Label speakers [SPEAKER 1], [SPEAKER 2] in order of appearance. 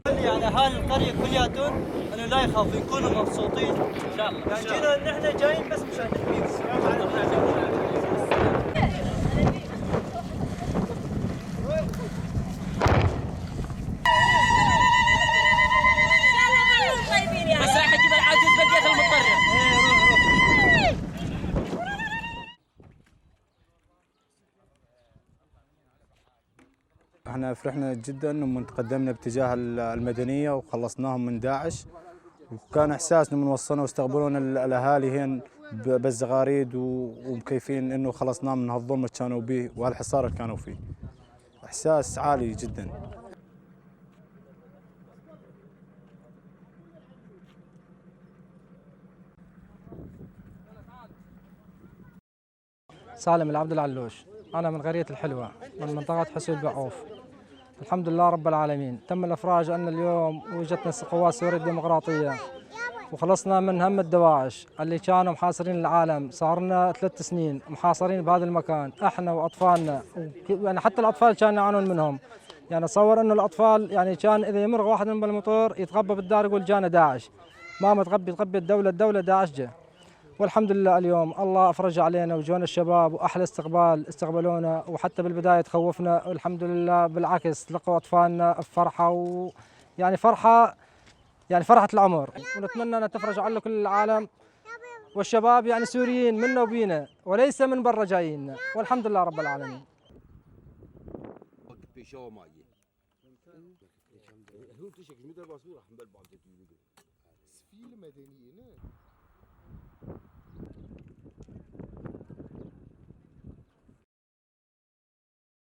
[SPEAKER 1] يعني اهالي القرية كلياتهم انه لا يخافوا، يكونوا مبسوطين ان شاء الله. يعني جينا نحن جايين بس مشان نحميكم.
[SPEAKER 2] بس راح اجيب العجوز بقيت المطرف.
[SPEAKER 3] احنا فرحنا جدا لما تقدمنا باتجاه المدنية وخلصناهم من داعش، وكان احساسنا من وصلنا واستقبلونا الاهالي هين بالزغاريد ومكيفين انه خلصنا من هالظلم اللي كانوا به وهالحصار اللي كانوا فيه. احساس عالي جدا.
[SPEAKER 4] سالم العبد العلوش، أنا من قرية الحلوة من منطقة حسول بعوف. الحمد لله رب العالمين، تم الإفراج عنا اليوم وجتنا قوات سوريا الديمقراطية وخلصنا من هم الدواعش اللي كانوا محاصرين العالم. صار لنا 3 سنين محاصرين بهذا المكان، احنا واطفالنا، يعني حتى الاطفال كانوا يعانون منهم. يعني تصور انه الاطفال يعني كان اذا يمر واحد من بالموتور يتغبى بالدار يقول جانا داعش، ماما تغبي تغبي الدولة، الدولة داعش جا. والحمد لله اليوم الله افرج علينا وجونا الشباب واحلى استقبال استقبلونا، وحتى بالبداية تخوفنا والحمد لله بالعكس لقوا اطفالنا بفرحة، ويعني فرحه يعني فرحه العمر. ونتمنى ان تفرج على كل العالم والشباب يعني سوريين منا وبينا وليس من برا جايين، والحمد لله رب العالمين.